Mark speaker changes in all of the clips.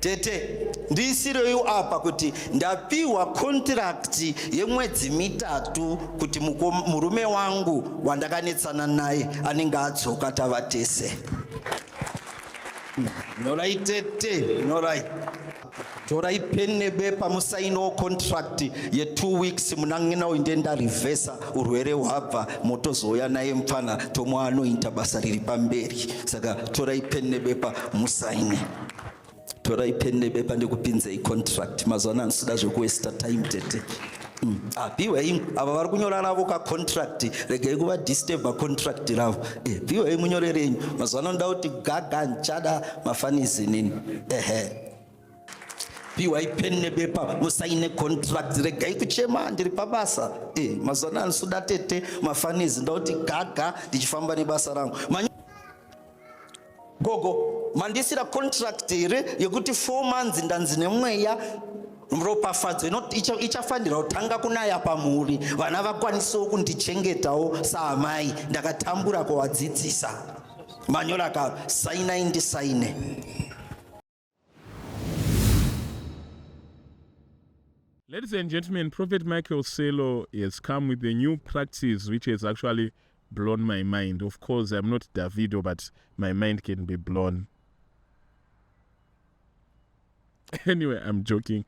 Speaker 1: Tete, ndiisireiwo apa kuti ndapiwa contract yemwedzi mitatu kuti murume wangu wandakanetsana naye anenge adzoka tava tese. Nyorai tete, nyorai. Torai pen nebepa musainowo contract ye 2 weeks munan'ina uyu ndiye ndarivhesa urwere hwabva motozouya naye mupfana tomuanointa basa riri pamberi saka torai pen nebepa musaine. Torai pen nebepa ndikupinzei contract mazuva ano handisida zvekuwesta time tete. Ah, piwai ava vari kunyora ravo ka contract regai kuva disturba contract ravo. Eh, piwai munyore renyu mazuva ano ndoda kuti gaga ndichada mafanizi nini. Ehe. Piwai pen nebepa musaine contract regai kuchema ndiri pabasa. Eh, mazuva ano handisida tete mafanizi ndoda kuti gaga ndichifamba nebasa rangu. Gogo, mandisira contract here yekuti 4 months ndanzi nemweya ropafadzo ichafanira kutanga kunaya pamhuri vana vakwanisewo kundichengetawo saamai ndakatambura kuvadzidzisa manyora ka sainai ndisaine.
Speaker 2: Ladies and gentlemen, Prophet Michael Selo has come with a new practice which has actually blown my mind. Of course, I'm not Davido, but my mind can be blown. Anyway, I'm joking.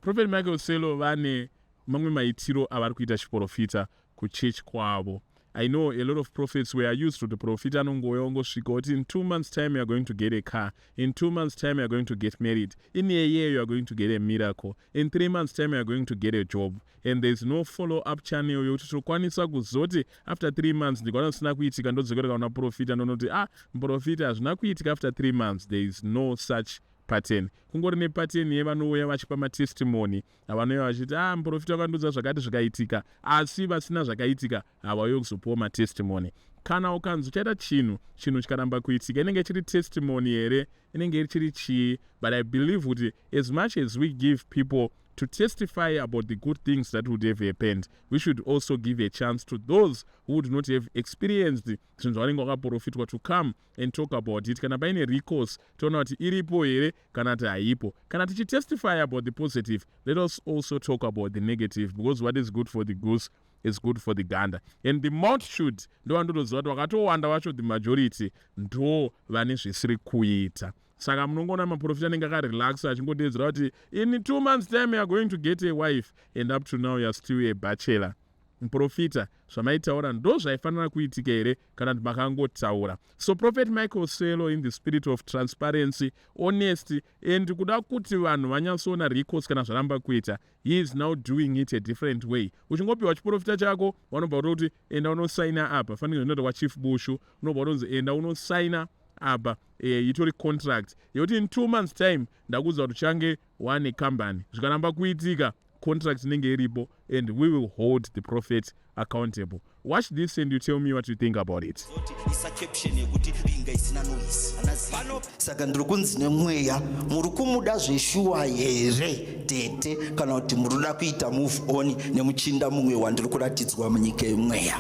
Speaker 2: Prophet Michael Selo vane mamwe maitiro avari kuita chiprofita kuchurch kwavo. I know a lot of prophets were used to the profita anongouya ongosvika oti in 2 months time you are going to get a car, in 2 months time you are going to get married, in a year you are going to get a miracle, in 3 months time you are going to get a job, and there is no follow up channel yokuti tinokwanisa kuzoti after 3 months ndikaona zvisina kuitika ndodzokera kuna profita ndonoti ah muprofita hazvina kuitika after 3 months. There is no such pattern. Kungori nepattern yevanouya vachipa matestimony avanouya vachiti ah muprofita wakandiudza zvakati zvikaitika, asi vasina zvakaitika havauye kuzopiwa matestimony. Kana ukanzi uchaita chinhu, chinhu chikaramba kuitika, inenge ichiri testimony here? Inenge ichiri chii? But I believe kuti as much as we give people to testify about the good things that would have happened, we should also give a chance to those who would not have experienced zvinhu zvavanenge vakaprofitwa to come and talk about it. Kana paine recourse, toona kuti iripo here kana kuti haipo. Kana tichitestify about the positive, let us also talk about the negative, because what is good for the goose is good for the gander. And the multitude ndo vandotoziva kuti vakatowanda vacho, the majority ndo vane zvisiri kuita. Saka munongoona maprofita anenge akarelaxa achingodeedzera kuti in 2 months time you are going to get a wife, and up to now you are still a bachelor. Muprofita, zvamaitaura ndo zvaifanira kuitika here kana kuti makangotaura? So Prophet Michael Selo, in the spirit of transparency, honesty and kuda kuti vanhu vanyatsoona recourse kana zvaramba kuita, he is now doing it a different way. Uchingopiwa chiprofita chako, vanobva kutoti enda unosaina apa, fanike zvinoita kwaChief Bushu, unobva kutonzi enda unosaina apa, itori contract yekuti in 2 months time ndakuudza kuti uchange wane company. Zvikaramba kuitika, contract inenge iripo and we will hold the prophet accountable. Watch this and you tell me what you think about it.
Speaker 1: Isa caption yekuti ringa isina noise. Pano saka ndiri kunzi nemweya muri kumuda zveshuwa here tete, kana kuti muri kuda kuita move on nemuchinda mumwe wandiri kuratidzwa munyika yemweya?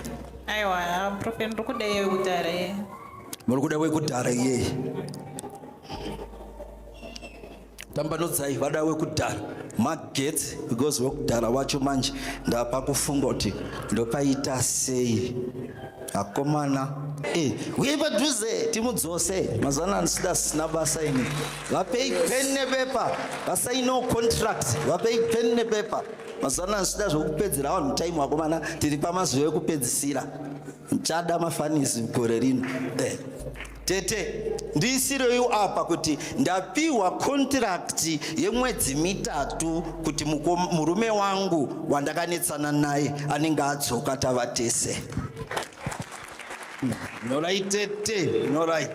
Speaker 3: Aiwa, prophet, ndiri kuda iye wekudhara iye.
Speaker 1: Muri kuda wekudhara iyeye? Tambanudzai vada wekudhara magetsi, because wekudhara wacho manje ndapa kufunga kuti ndopaita sei akomana. Uye padhuze timudzose mazuva ano handisida sina basa ini. Vapei pen nebepa vasaino contract, vapei pen nebepa. Mazuva ano handisida zvekupedzera vanhu time akomana, tiri pamazuva ekupedzisira. Ndichada mafanisi gore rino. Tete, ndiisireiwo apa kuti ndapiwa contract yemwedzi mitatu kuti murume wangu wandakanetsana naye anenge adzoka tava tese. Nyorai tete, nyorai.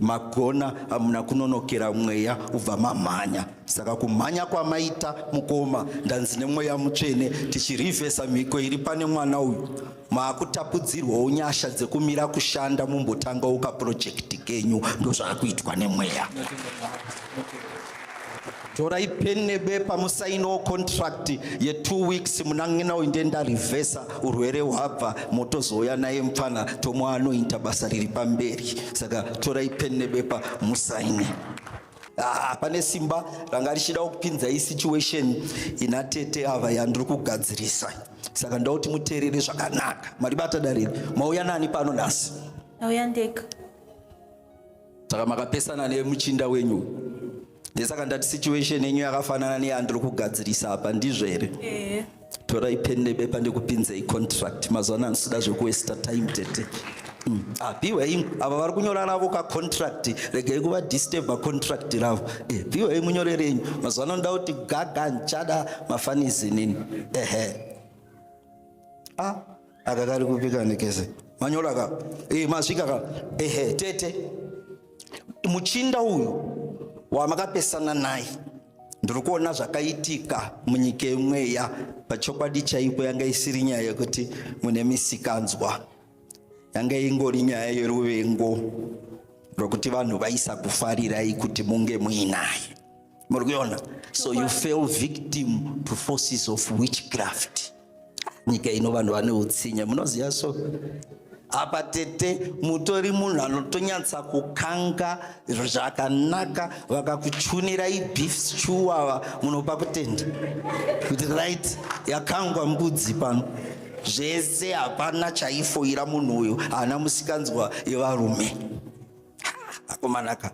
Speaker 1: Magona, hamuna kunonokera mweya ubva mamhanya. Saka kumhanya kwamaita mukoma, ndanzi nemweya mutsvene tichirivhesa mhiko iri pane mwana uyu, maakutapudzirwawo nyasha dzekumira kushanda mumbotangawo kaprojekti kenyu. Ndozvaakuitwa nemweya. Torai pen nebepa musainowo contract ye 2 weeks munan'ina uyu ndiye ndarivhesa urwere hwabva motozouya naye mupfana tomuanointa basa riri pamberi. Saka torai pen nebepa musaine. Ah, pane simba ranga richida kupinzai situation ina tete ava yandiri kugadzirisa. Saka ndoda kuti muteerere zvakanaka. Maribata dare iri. Mauya nani pano nhasi?
Speaker 3: Ndauya ndega.
Speaker 1: Saka makapesana nemuchinda wenyu. Ndesaka ndati situation yenyu yakafanana neyandiri kugadzirisa apa, ndizvo here?
Speaker 3: Ehe.
Speaker 1: Torai pen nebepa ndikupinzei contract. Mazuva ano handisida zvekuwesta time tete. Ah, piwai ava vari kunyora ravo kacontract, regai kuvadisturba contract ravo. Eh, piwai munyorere yenyu. Mazuva ano ndoda kuti gaga ndichada mafanizi nini. Ehe. Ah, aka kari kupika nekese. Manyora ka. Eh, masvika ka. Ehe, tete. Muchinda uyu wamakapesana naye ndiri kuona zvakaitika munyika yemweya. Pachokwadi chaipo yanga isiri nyaya yekuti mune misikanzwa, yanga ingori nyaya yeruvengo rwekuti vanhu vaisakufarirai kuti munge muinaye. Muri kuona? So you fell victim to forces of witchcraft. Nyika ino vanhu vane utsinye, munoziva. So apa tete mutori munhu anotonyatsa kukanga zvakanaka, vakakuchunirai beef stew ava, munopa kutenda kuti right, yakangwa mbudzi pano zvese, hapana chaifoira. Munhu uyu haana musikanzwa yevarume. Akomanaka,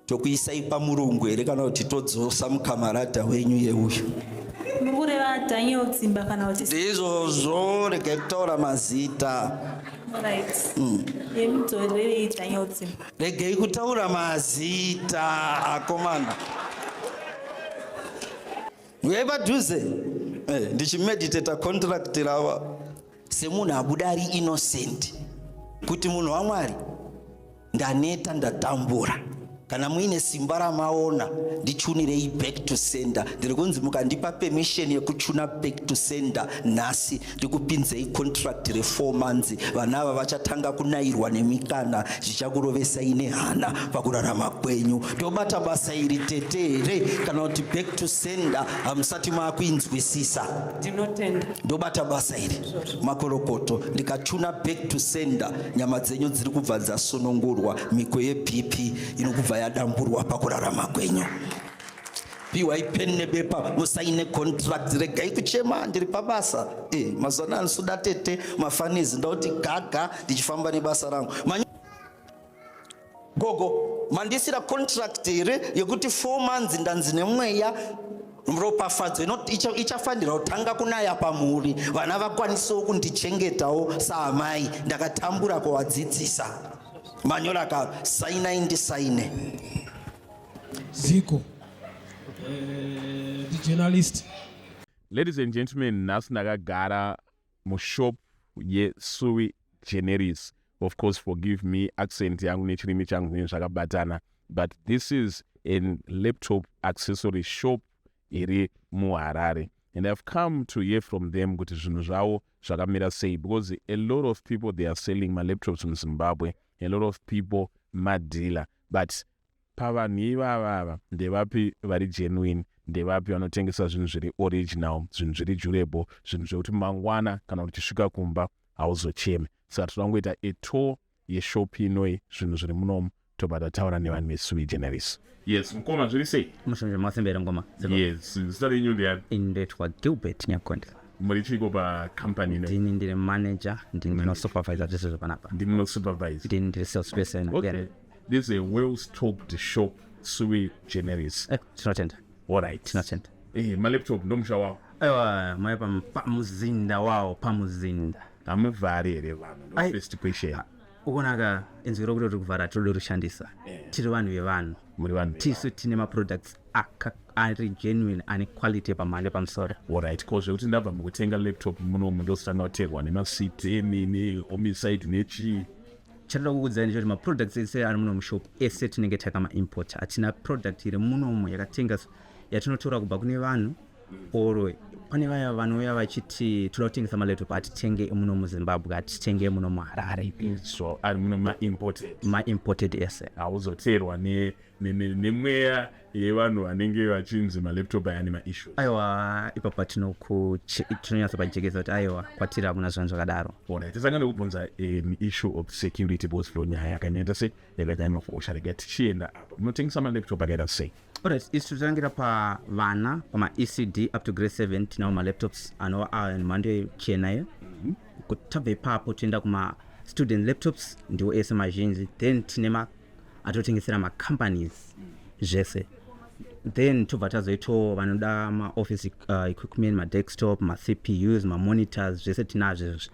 Speaker 1: tokuisai pamurungu here kana kuti todzosa mukamarada wenyu yeuyu?
Speaker 3: Muri kureva Daniel Dzimba kana kuti?
Speaker 1: Ndizvozvo, regai kutaura mazita.
Speaker 3: Right. Yemudzorerei Daniel Dzimba.
Speaker 1: Regei kutaura mazita, akomana. Uyai padhuze. Eh, ndichimeditata contract rava semunhu abuda ari innocent kuti munhu waMwari, ndaneta, ndatambura. Kana muine simba ramaona, ndichunirei back to sender. Ndiri kunzi mukandipa permission yekuchuna back to sender nhasi, ndikupinzei contract re4 months. Vana ava vachatanga kunayirwa nemikana, zvichakurovesai nehana pakurarama kwenyu. Tobata basa iri tete here, kana kuti back to sender hamusati maakuinzwisisa?
Speaker 4: Ndinotenda.
Speaker 1: Ndobata basa iri, makorokoto. Ndikachuna back to sender, nyama dzenyu dziri kubva dzasunungurwa, miko yeBP inokubva yadamburwa pakurarama kwenyu. Piwai pen nebepa musaine contract. Regai kuchema, ndiri pabasa. E, mazuva ano handisuda tete mafanizi, ndakuti gaga ndichifamba nebasa rangu. Gogo, mandisira contract here yekuti 4 months? Ndanzi nemweya ropafadzo ichafanira kutanga kunaya pamhuri, vana vakwanisewo kundichengetawo saamai. Ndakatambura kuvadzidzisa. Manyora ka? Sainai, ndisaine.
Speaker 5: Ziko, the journalist.
Speaker 2: Ladies and gentlemen, nhasi ndakagara mushop yeSui Generis. Of course, forgive me, accent yangu nechirimi changu zvinenge zvakabatana, but this is a laptop accessory shop iri muHarare and I've come to hear from them kuti zvinhu zvavo zvakamira sei, because a lot of people, they are selling malaptops muZimbabwe. A lot of people madealer, but pavanhu ivavava ndevapi vari genuine? Ndevapi vanotengesa zvinhu zviri original, zvinhu zviri durable, zvinhu zvekuti mangwana kana uchisvika kumba hauzochemi? Saka toda kungoita a tour yeshop inoi, zvinhu zviri munomu, tobva tataura nevanhu veSui Generis. Yes, mukoma, zviri sei?
Speaker 6: Mushonje masembere ngoma.
Speaker 2: Yes, zita renyu ndiani?
Speaker 6: Indoitwa Gilbert Nyakonde.
Speaker 2: Muri chiko pacompany ino?
Speaker 6: Ndini ndiri manager, ndini ndinosupervisa zvese zvepanapa.
Speaker 2: Ndimunosupervise?
Speaker 6: Ndini ndiri salesperson.
Speaker 2: Okay, this is a well stocked shop, Sui Generis.
Speaker 6: Eh, tinotenda.
Speaker 2: Alright.
Speaker 6: Tinotenda.
Speaker 2: Eh, malaptop ndomusha wavo.
Speaker 6: Aiwa, mai, pamuzinda wawo, pamuzinda.
Speaker 2: Hamuvhari here vanhu? Ndo
Speaker 6: Ai.
Speaker 2: first question.
Speaker 6: Ukonaka inzwi rokuti tiri kuvhara, tinoda rishandisa. Tiri vanhu vevanhu.
Speaker 2: Muri vanhu.
Speaker 6: Tisu tine maproducts ari genuine, ane quality pamhando yepamusoro.
Speaker 2: Alright, ko zvekuti ndabva mukutenga laptop munomu, ndositanga kuteerwa nemaciteni nehomicide nechii?
Speaker 6: Chatoda kukuudzai ndechekuti maproducts ese ari muno mushop ese tinenge takamaimporta. Hatina product iri munomu yakatenga yatinotora kubva kune vanhu or Pane vaya vanouya vachiti toda kutengesa malaptop, hatitenge emuno muZimbabwe, hatitenge emuno muHarare.
Speaker 2: So ari muno maimported?
Speaker 6: Maimported ese.
Speaker 2: Hauzoteerwa nemweya yevanhu vanenge vachinzi malaptop aya nemaissues?
Speaker 6: Aiwa, ipapa tinonyatsobajekesa kuti aiwa, kwatiri hakuna zvinhu zvakadaro.
Speaker 2: Alright, tisangane kubvunza issue of security, because ndo nyaya yakanyanya sei, yakanyanya kukosha. Rega tichienda apa, munotengesa malaptop akaita sei?
Speaker 6: Alright, isu totangira pavana pama-ECD up to grade 7. Tinawo malaptops anova aya mhando chena iyo. Tabva ipapo toenda kuma-student laptops, ndiwo ese mazhinji. Then tine atotengesera macompanies zvese. Then tobva tazoitawo vanoda maoffice equipment, madesktop, maCPUs, mamonitors, zvese tinazvo izvozvo,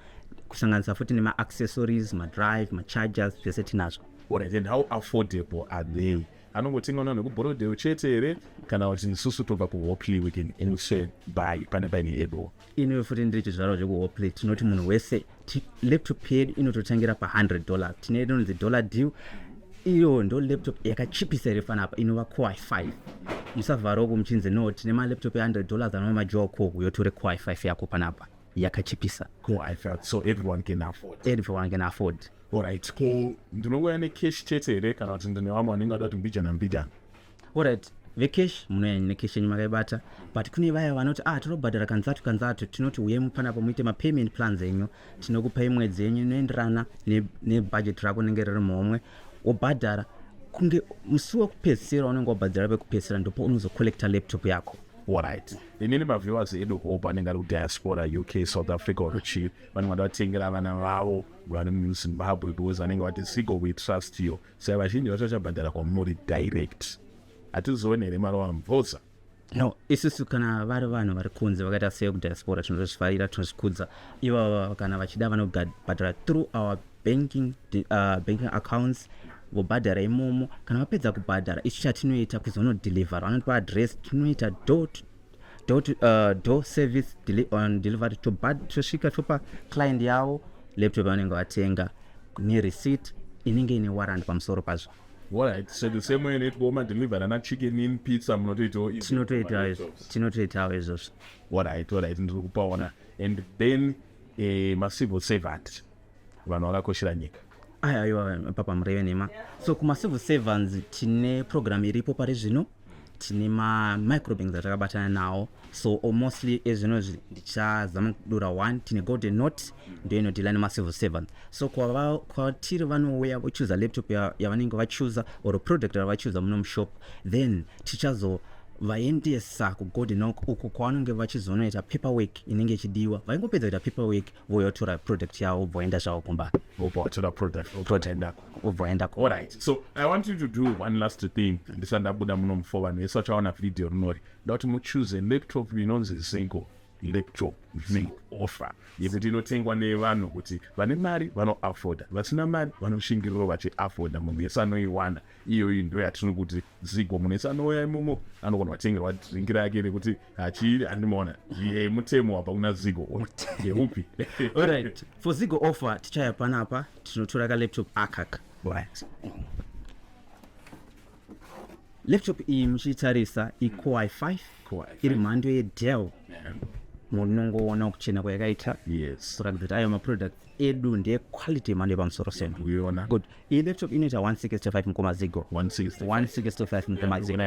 Speaker 6: kusanganisa futi nemaaccessories, madrive, machargers, zvese tinazvo.
Speaker 2: Alright, and how affordable are they? Anongotenga navanhu vekuBorrowdale chete here, kana kuti isusu tobva kuHopley, we can also buy pane paine able?
Speaker 6: Iniwe futi ndiri chizvarwa zvekuHopley, tinoti munhu wese. Laptop yedu inototangira pa$100. Tine inonzi dollar deal, iyo ndo laptop yakachipisa iri panapa, inova Core i5. Musavharoko muchinzi no, tine malaptop e$100 anova madual core, uyotore Core i5 yako panapa yakachipisa.
Speaker 2: Core i5, so everyone can afford?
Speaker 6: Everyone can afford.
Speaker 2: Alright, ko ndinongouya necash chete here, kana kuti ndine vamwe vanenge vada kuti mbijana mbijana?
Speaker 6: Alright, vecash munouya necash yenyu makaibata, but kune vaya vanoti, ah, tinobhadhara kanzatu kanzatu, tinoti uyai panapa muite mapayment plans enyu. Tinokupai mwedzi yenyu inoenderana nebudget rako rinenge riri muhomwe, wobhadhara. Kunge musi wekupedzisira unenge wabhadhara pekupedzisira, ndipo unozocollecta laptop yako.
Speaker 2: Alright, inini maviewers edu Hope anenge ari kudiaspora, UK, South Africa or chii, vanenge vada kutengera vana vavo vari muZimbabwe, because vanenge vati, "Zigo, we trust you." Saka vazhinji vacho vachabhadhara kwamuri direct, hatizooni here mari wamubvudza?
Speaker 6: No, isusu kana vari vanhu vari kunze vakaita sekudiaspora, tinozvifarira, tinozvikudza. Ivava kana vachida vanobhadhara through our banking accounts, vobhadhara imomo. Kana vapedza kubhadhara, isu chatinoita kuzonodhilivhara, vanotipa address, tinoita door service on delivery. Tosvika topa client yavo laptop yavanenge vatenga nereceipt inenge ine warrant pamusoro pazvo.
Speaker 2: Alright, so the same way inoitwawo madelivery ana Chicken Inn pizza, munotoitawo izvo?
Speaker 6: Tinotoitawo izvozvo.
Speaker 2: Alright, ndiri kupaona. And then macivil servant, vanhu vakakoshera nyika.
Speaker 6: Aiwa, papa mureve nhema. So kumacivil servants tine program iripo pari zvino. Tine mamicrobanks atakabatana nawo. So mostly ezvinozvi ndichazama kudura one, tine Golden Note, ndo inodhila nemacivil servants. So kwatiri vanouya vochuza laptop yavanenge vachuza or product ravachuza muno mushop, then tichazo vaendesa kuGolden Note uko kwavanenge vachizonoita paperwork inenge ichidiwa. Vaingopedza kuita paperwork, voyotora product yavo, voenda zvavo kumba.
Speaker 2: Wobva watora product, wotoenda.
Speaker 6: Wobva waenda.
Speaker 2: Alright, so I want you to do one last thing ndisati ndabuda muno mufo. Vanhu vese vachaona vhidhiyo rinori, nda kuti muchoose laptop inonzi Zigo laptop big offer, yekuti inotengwa nevanhu kuti vane mari vanoafforda, vasina mari vanoshingiriro vachiafforda, munhu wese anoiwana. Iyoyi ndo yatiri kuti Zigo. Munhu wese anouya imomo anogona kutengerwa drink rake rekuti hachii handimaona mutemo wabva kuna Zigo yeupi?
Speaker 6: Alright, for Zigo offer tichaya panapa, tinotora kalaptop akaka. Laptop iyi muchiitarisa iCore i5.
Speaker 2: Core i5.
Speaker 6: Iri mhando yeDell. Munongoona kuchena kwayakaita, kuratidza kuti ayo maproducts edu ndequality yemhando yepamusoro seno.
Speaker 2: Uiona.
Speaker 6: Good. Iyi laptop inoita 165, mukoma Zigo.
Speaker 2: 165?
Speaker 6: 165, mukoma Zigo.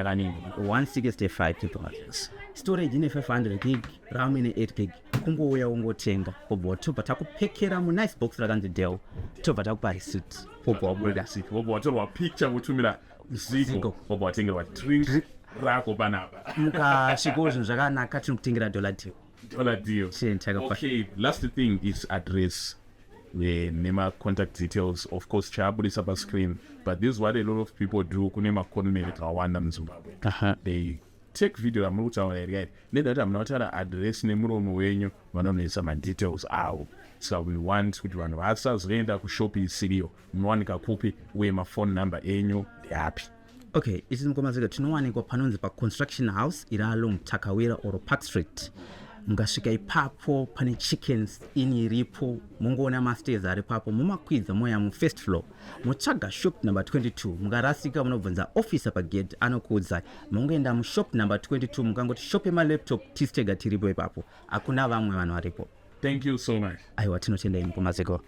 Speaker 6: 165. Storage ine 500 gig, RAM ine 8 gig. Kungouya wongotenga, wobva tobva takupekera munice box rakanzi Dell, tobva takupa receipt, wobva wabuda.
Speaker 2: Wobva watorwa picture wotumira Zigo.
Speaker 6: Zigo.
Speaker 2: Wobva watengerwa drink rako panapa.
Speaker 6: Mukasvikawo zvinhu zvakanaka, tinokutengera dollar deal.
Speaker 2: Dollar deal. Okay, last thing is address nema-contact details. Of course chaabudisa pascreen, but this is what a lot of people do. Kune maconman akawanda muZimbabwe. They take video ramuri kutaura iri kairi, neda kuti hamuna kutaura address nemuromo wenyu, vanonoisa madetails avo. So we want kuti vanhu vasazoenda kushopi isiriyo. Munowanika kupi, uye mafone number enyu ndeapi?
Speaker 6: Okay, isi mukoma Zigo tinowanikwa panonzi paConstruction House, iri along Takawira or Park Street. Mukasvika ipapo pane Chickens Inn iripo, mongoona mastairs ari papo, momakwidza moya mufirst floor, motsvaga shop number 22. Mukarasika munobvunza officer pagate, anokuudzai. Mongoenda mushop number 22, mukangoti shop yemalaptop, tisu tega tiripo ipapo, hakuna vamwe vanhu varipo.
Speaker 2: Thank you so much.
Speaker 6: Aiwa, tinotenda imi kumaziko.